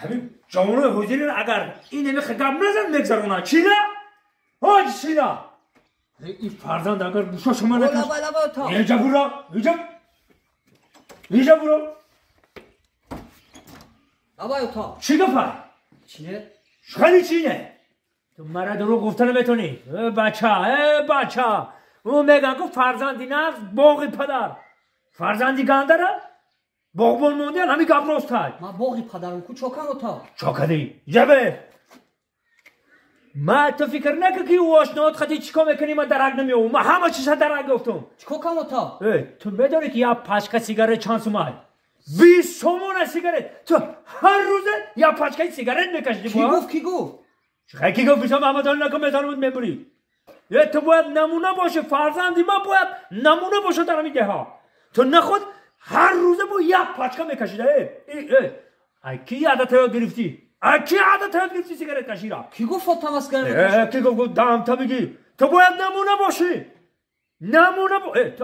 Ҳамин ҷавонои ҳозирин агар ин ҳамин гап назан мегзаронад. Чина? Ҳоҷ чина? Ин фарзанд агар гӯша шума накаш. Инҷа буро, инҷа. Инҷа буро. Лабай ота. Чӣ гапа? Чине? Хеле чине? Ту мара дурӯғ гуфта наметонӣ. Э бача, э бача. Ӯ мегӯянд ку фарзанди нағз боғи падар. Фарзанди гандара боғбон мондиан ҳамин гап ростай. Ман боғи падарам ку чокам ота. Чокадӣ. Ҷабе. Ма ту фикр накун ки ӯ ошноот хати чӣ кор мекунӣ, ман дарак намеёвам. Ман ҳама чиза дарак ёфтум. Чӣ кор кам ота? Э, ту медонӣ ки як пачка сигарет чанд сумай? 20 сомона сигарет. Ту ҳар рӯза як пачкаи сигарет мекашидӣ. Кӣ гуфт, кӣ гуфт? Чӣ кӣ гуфт? Бисёр Маҳмадалӣ накун, метавонад мебурӣ. Е, ту бояд намуна бошӣ, фарзанди ман бояд намуна бошад дар ҳамин деҳа. Ту наход ҳар рӯза бо як пачка мекашида. Э, э, ай ки адата ёд гирифтӣ? Ай ки адата ёд гирифтӣ сигарет кашира? Кӣ гуфт ота ман сигарет мекашам? Э, кӣ гуфт? Дамта бигӣ. Ту бояд намуна бошӣ. Намуна бо. Э, ту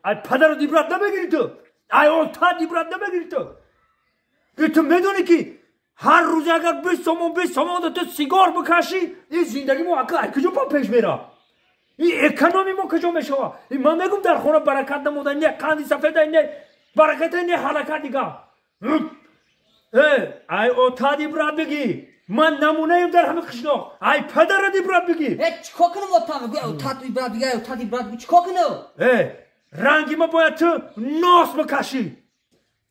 ай падарат ибрат намегирӣ ту. Ай отат ибрат намегирӣ ту. Э, ту медонӣ ки ҳар рӯза агар 20 сомон 20 сомон ту сигор бикашӣ, ин зиндагӣ мо ай куҷо па пеш мера? Ин экономи мо куҷо мешава? Ин ман мегум дар хона баракат намода, не қанди сафеда, не бараката, не ҳаракат дига. Э, ай отат ибрат бигӣ. Ман намунаем дар ҳамин қишлоқ. Ай падарат ибрат бигӣ. Э, чӣ кор кунам ота? Мегӯ отат ибрат бигӣ, ай отат ибрат бигӣ, чӣ кор кунам? Э, ранги ма бояд ту нос бикашӣ.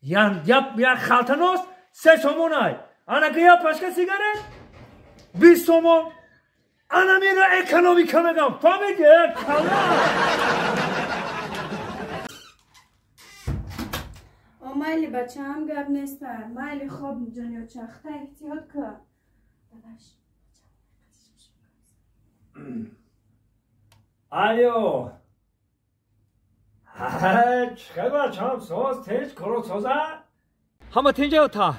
Як халта нос 3 сомон ай. Ана ки як пачка сигарет 20 сомон. Ана мера экономика мегам. Фаҳмидӣ? Э, кала. О, майли бачаам, гап неста. Майли хоб ҷониёча, хта эҳтиёт кун. Дадаш. Алло. Чӣ бачам, соз, тинч, коро соза? Ҳама тинҷа ота.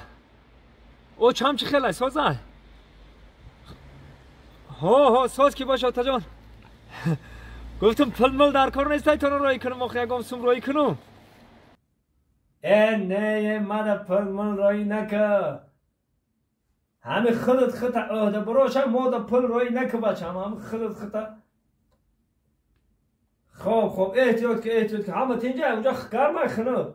Очам чӣ хелай, соза? Ҳо, ҳо, соз ки боша отаҷон. Гуфтум пул мул дар кор нестай, торо роӣ кунум, охи ягон сум роӣ кунум. Э, не, мада пул мул роӣ нака. Ҳами худат хута ӯҳда буроша, мода пул роӣ нака бачам, ҳами худат хута. Хоб, хоб, эҳтиёт ки, эҳтиёт ки, ҳама тинҷа, унҷа гармай хунук.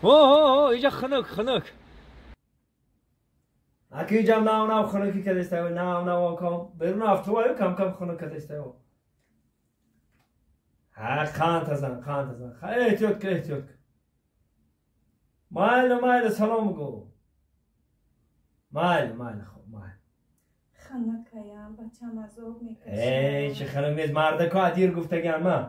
Ҳо, ҳо, ҳо, инҷа хунук, хунук. Аки инҷам нав нав хунукӣ кадестаю, нав нав окам. Берун афтуваю кам кам хунук кадестаю. Ҳа, қанд тазан, қанд тазан. Ха, эҳтиёт ки, эҳтиёт ки. Майли, майли, салом гӯ. Майли, майли, хоб, майли. Хунукаям, бачам азоб мекашад. Эй, чӣ хунук нест, мардако адир гуфтагиан ман.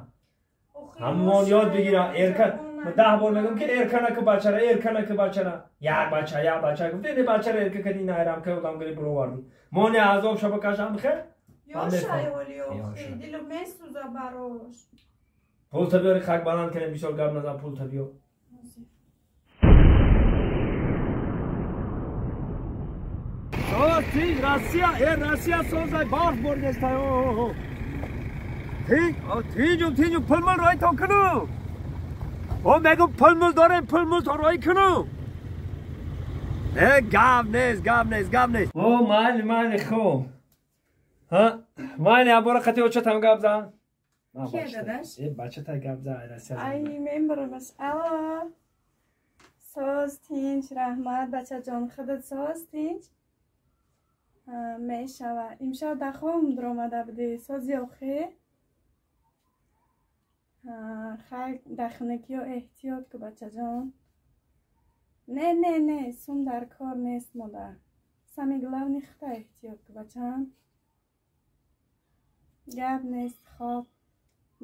Ҳамон ёд бигира, эрка. Ман 10 бор мегӯям ки эрка наку бачара, эрка наку бачара. Як бача, як бача гуфти, не бачара эрка кади, найрам ка одам гири буровардӣ. Мо не азоб шаба кашам хе? Ёшай оли охи, дилу месӯза барош. Пул та биёри, хак баланд кунем, бисёр гап назан, пул та биё. Соз, тинҷ, Россия, э, Россия созай, барф бордестай, о. Тинҷ, тинҷум, тинҷум, пул мул роӣ то кунум. О, мегум пул мул дорем, пул мул то роӣ кунум. Э, гап нест, гап нест, гап нест. О, майли, майли, хоб. Ҳа, майли, абора қати очатам гап зан. Кия дадаш? Э, бачатай гап зан, Россия. Ай, мебарамаш. Алло. Соз, тинҷ, раҳмат, бачаҷон, худат соз, тинҷ. Мешава. Имшаб дар хобам дуромада будӣ. Сози охӣ? Хайр, дар хунукиё эҳтиёт ку бачаҷон. Не, не, не, сум дар кор нест модар. Самый главный худта эҳтиёт ку бачам. Гап нест, хоб.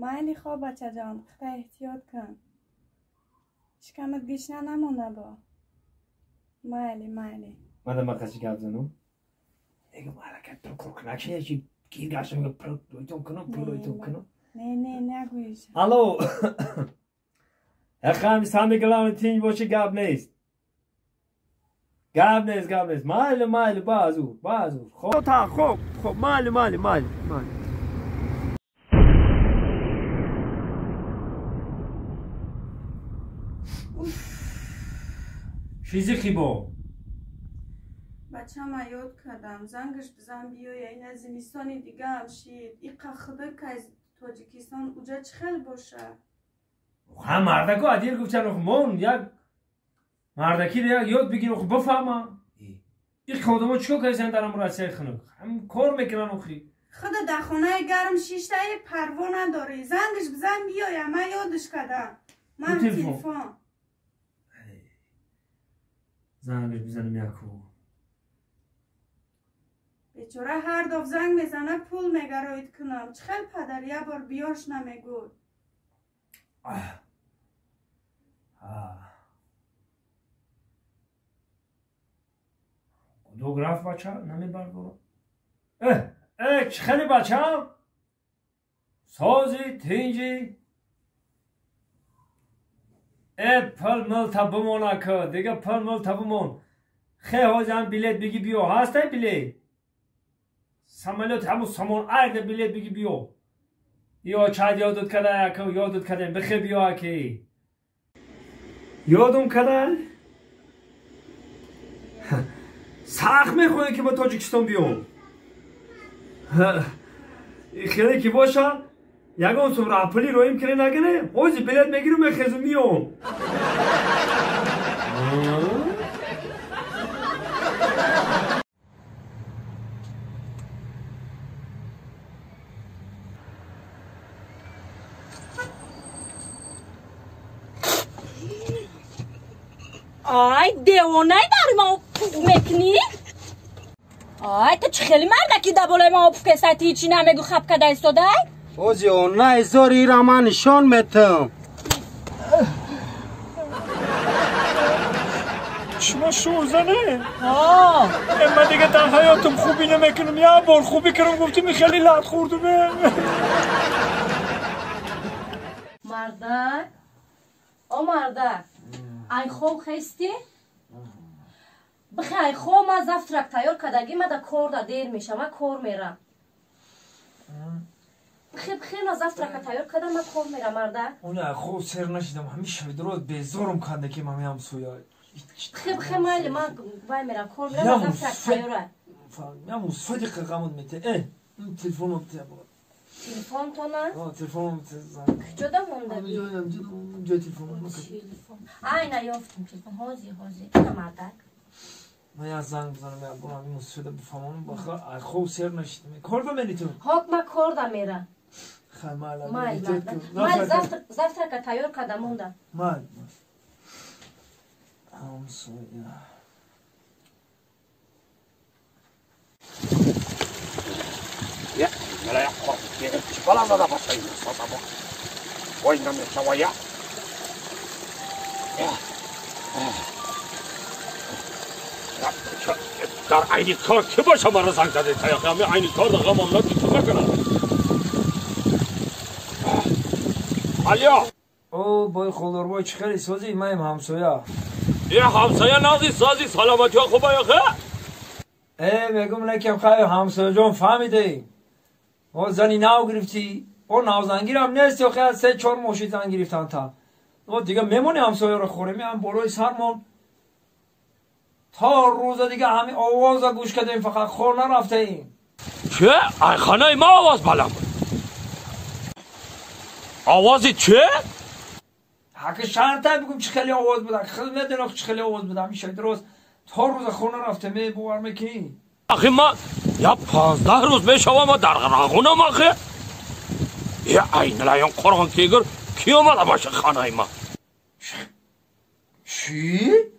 Майли хоб бачаҷон, худта эҳтиёт кун. Шикамат гишна намона бо. Майли, майли. Мада ман қачи гап занам? Мегум ҳаракат пул кор кунак шия чи гир гаштам, мегум пул ройтон кунам, пул ройтон кунам. Не, не, нагӯиш. Алло. Ахами самый главный тинҷ боши, гап нест. Гап нест, гап нест. Майли, майли, баъзур, баъзур. Хоб, та, хоб, хоб, майли, майли, майли, майли. Чизи бо? Бачама ёд кардам, зангаш бизан биёя, ина зимистони дигаам шид. Иқа худак аз Тоҷикистон уҷа чӣ хел боша? Ҳам мардаку адир гуфтан, мон як мардаки як ёд бигир, бифаҳма. Иқа одамо чикор кардасан дар ам Россияи хунук? Ҳам кор мекунан охи. Худа дар хонаи гарм шиштаи парво надорӣ. Зангаш бизан биёя, ман ёдаш кардам. Ман телефон. Зангаш бизанам яку. Бечора ҳар доф занг мезана, пул мегароид кунам. Чӣ хел падар як бор биёш намегӯд. Кудок рафт бача намебардорам. Чӣ хели бачам? Сози тинҷи. Пул мулта бимона ка, дига пул мулта бимон. Хе ҳозир ҳам билет биги биё. Ҳастай билет? Самолёт ҳамун Сомон Айрда билет биги биё. Ё чад ёдут када яко ёдут кадем бихе биё аки. Ёдум када? Сахт мехоҳем ки ба Тоҷикистон биём. Хеле ки боша, ягон сум раҳпулӣ роим кире нагире, ҳозир билет мегиру мехезу миём. Ай, девонай дар ма пуф мекунӣ? Ай, ту чӣ хели мардаки дар болои ма пуф кесай, ту ҳичи намегӯ хап када истодай? Ози онай зори ира ман нишон метам. Шумо шӯрзане? Ман дига дар ҳаётам хубӣ намекунам. Як бор хубӣ кардам, гуфтим хеле лат хӯрдум. Мардак, о мардак, ай хоб хестӣ? Бихе ай хоб, ман завтрак тайёр кардагӣ, ман да кор да дер мешавам, ман кор мерам. Бихе, бихе, ман завтрака тайёр кардам, ман кор мерам, мардак. Оне ай хоб сер нашидам, ҳамин шабидроз безорум карда ки ман ҳамсоя. Бихе, бихе, майли, ман вай мерам, кор мерам, завтрак тайёра. Я мусфади қақамуд мете. Телефонам те. Телефонтона? Телефонам те. Куҷода мондагӣ? Ҷои телефонам. Телефон. Ай, наёфтам телефон. Ҳозир, ҳозир. Ина мардак. Ман як занг бизанам, як борам ин мусфида бифаҳмонам, баха ай хоб сер нашидам. Кор да мери ту? Ҳок, ман кор да мерам. Хай, майли. Майли, майли, завтрака тайёр карда монда. Майли. Ҳамсоя. Я, я баланда да бачаи сатабо. Ой, намешава я. Дар айни кор ки боша маро занг заде таяқ, ами айни кор да ғамам наки накунам. Алё. О, бой холдорбой чӣ хеле сози, маем ҳамсоя. Е ҳамсоя нази сози саломатиё хуба яхе? Мегум лекем хай ҳамсояҷон фаҳмидем. О зани нав гирифтӣ, о навзангирам нест, ё хай 3-4 моҳ шид зан гирифтан та. О дига мемонӣ ҳамсояро хӯрем, ҳам болои сармон. То рӯза дига ҳамин овоза гӯш кардем, фақат хор нарафтаем. Че? Ай хонаи ма овоз баланд буд. Овози че? Ҳаки шартай бигум чӣ хеле овоз буд, хел медонам чӣ хеле овоз буд, ҳамин шайдроз то рӯза хона рафтем, бовар мекунӣ? Ахи ма я 15 рӯз мешавам ма дар рағунам ахи. Е айналаён қурғон кигир, ки омада боша хонаи ма? Чӣ?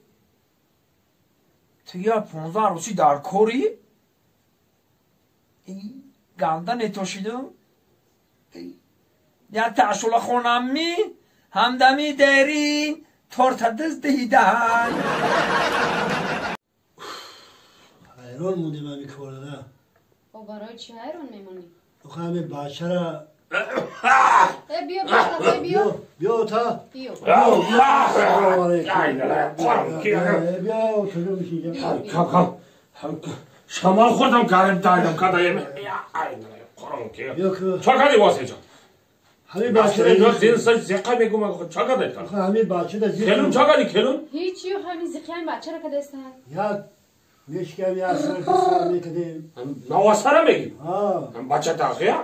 Ту я 15 рӯзи дар корӣ? Ганда нетошидум? Я ташула хонамми, ҳамдами дерин, торта дыз диҳидаҳан. Ҳайрон мондем ҳами корада. О, барои чӣ ҳайрон мемонӣ? Охи ҳами бачара. Биё, биё, биё. Биё та. Биё. Биё, чӯ мишинҷа. Шамол хӯрдам, гарм дардам кадаем. Чо кардӣ восеҷон? ҳамин бачара зин сач зиқа мегум ча кадай та? Ҳамин бачада зиқ. Келун ча кади келун? Ҳеҷ ҳамин зиқиян бачара кадастан. Як мешкам як сар сар мекадем. Навасара меги? Ҳа. Бача тахия?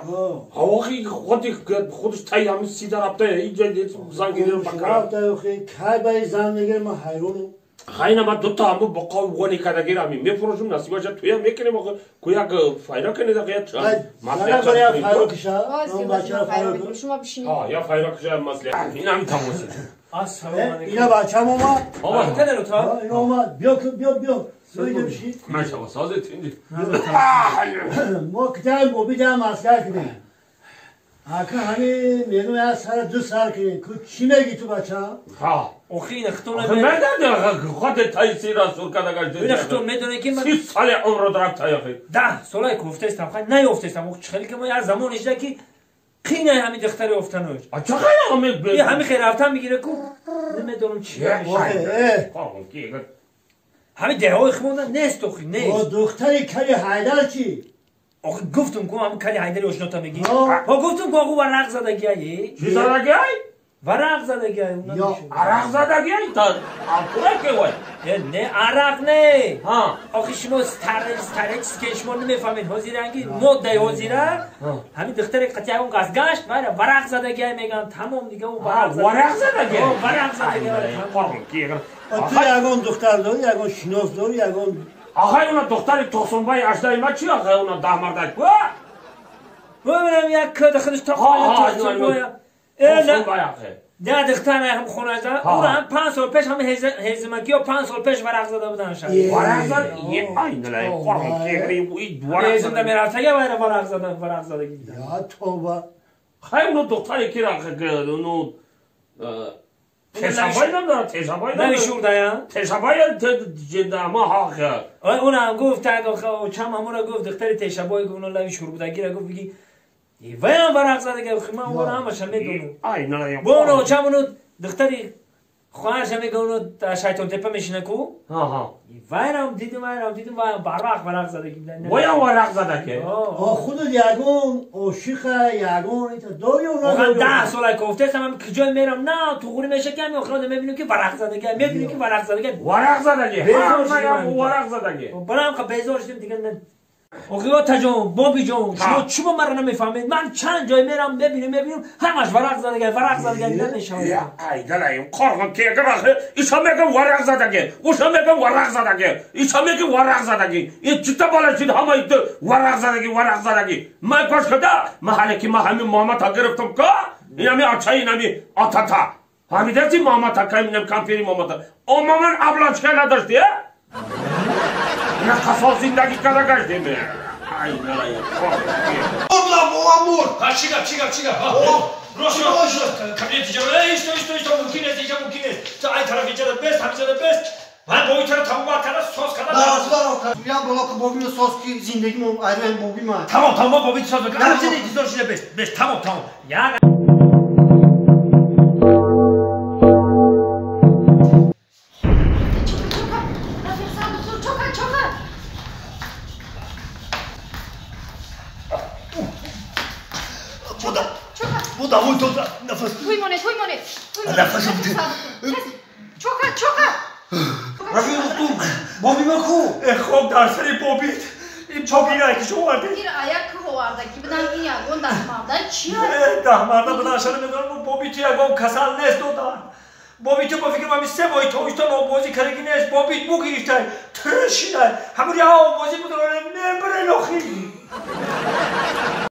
Ҳавохи худи худш тай ҳамин сида рафта инҷа зан гирим бака. Рафта охи кай ба зан мегирим ман ҳайронам. Хайна ма дута ҳаму боқо вони кадагир ҳамин мефурӯшум насибаша туя мекунем охи ку як файра кунед охи я ча маслиҳат я файра киша он бачара файра шумо бишинед. Ҳа я файра киша маслиҳат ин ҳамин тамоси. Ассалому алайкум. Ина бачам омад. Омад. Кадер ута? Ина омад. Биё биё биё. Соида бишин. Ман шава созет инди. Мо китам бобидам маслиҳат кунем. Ака ҳамин мегум як сара ду сар кунем. Ку чӣ мегӣ ту бача? Ҳа. Охи ина хитон медонад худ тайсира сур кадагаш. Ина хитон медонад ки ман 30 соли умр дорам таяхи. 10 солай кофтаистам, хай наёфтаистам. Ох чӣ хеле ки мо як замон ишда ки қинай ҳамин духтари ёфтанаш. А чӣ хеле ҳамин и ҳамин хел рафтан мегира ку намедонам чӣ. Ҳамин деҳҳои химонда нест охи нест. Духтари кали Ҳайдар чӣ? Охи гуфтум ку ҳамин кали Ҳайдари ошнота мегӣ. Ҳо гуфтум ку оху варақ задагиай. Чӣ задагиай? Варақ задагиай. Арақ задагиай? Та алкура ке вай? Не арақ не. Охи шумо старе чиз ки шумо намефаҳмед. Ҳозиранги моддаи ҳозира ҳамин духтари қатъи ягон газ гашт вайра варақ задагиай мегӯянд. Тамом дига ӯ варақ задагиай. Варақ задагиай? Варақ задагиай. Ту ягон духтар дорӣ, ягон шинос дорӣ, ягон Ахай уна духтари Тосунбай аждаи ма чи ахай уна даҳмардак? Бубинам як кӯда худаш то Тосунбай. Тосунбай ахай. Не духтар ҳам хонажда, ура ҳам 5 сол пеш ҳам ҳезимакиё 5 сол пеш варақ зада буданд шаҳр. Варақ зада? Е айналай қорғон кегри уи варақ. Ҳезимда мерафтага вайра варақ зада, варақ задаги. Я тоба. Хай уна духтари ки ну Тешабай надорад, тешабай надорад. Намешурдая? Тешабай ама ҳақ. Унам гуфт, чам ҳамура гуфт, духтари тешабой гуфт, уна лави шурбудагира гуфт, биги ваям варақ задага, ман ура ҳамаша медонам. Ай, на, бо уна чам уну духтари хоҳарша мега уну Шайтонтепа мешина ку? Аҳа. Вайрам дидим, вайрам дидим, ваям барвақ варақ задаги. Ваям варақ задаке? Худат ягон ошиқа, ягон дорӣ ё надорӣ? 10 сола кофтаистам, ҳам куҷо мерам, на туғри меша ки ҳамин охирон мебинем ки варақ задаги, мебинем ки варақ задаги. Варақ задаги. Ҳамаям варақ задаги. Барам қа безор шудем дига. Охи отаҷон, бобиҷон, шумо чумо маро намефаҳмед? Ман чанд ҷой мерам, мебинем, мебинем, ҳамаш варақ задаги, варақ задаги намешавад. Ай далаим, қорғон кегир ахи, иша мегам варақ задаги, уша мегам варақ задаги, иша меги варақ задаги. И чита бала шид ҳама ит варақ задаги, варақ задаги. Ман кош када, ман ҳале ки ман ҳамин Муҳаммад гирифтам ка, инами ача, инами атата. Ҳамидаси Муҳаммад ака, инам кампири Муҳаммад. Омаман аблачка надошти, э? На қасо зиндагӣ када гаштем. Ай налай. Мурд, А чӣ гап, чӣ гап, чӣ гап? Рост, рост, кабинет иҷа, эй, стой, стой, стой, мумкин нест, иҷа мумкин нест. То ай тараф иҷа бест, ҳамиҷа бест. Ман бо итара тамом кара соз када. Бародар, я боло ки бобино соз ки зиндагимо айран боби ма. Тамом, тамом, боби соз кара. Ҳамиҷа интизор шуда бест, бест, тамом, тамом. Я خب در سری بابیت این چاپیره که شما آورده این آیا که آورده که بدن این یگان دهمرده چیه؟ دهمرده بدن شده میدونم بابی تو یگان کسل نیست دادن بابی تو با فکر من 3 ماه تابستان آبازی کردگی نیست بابی بو گرفته ترشیده همون یه آبازی بود رو نمیبره نخی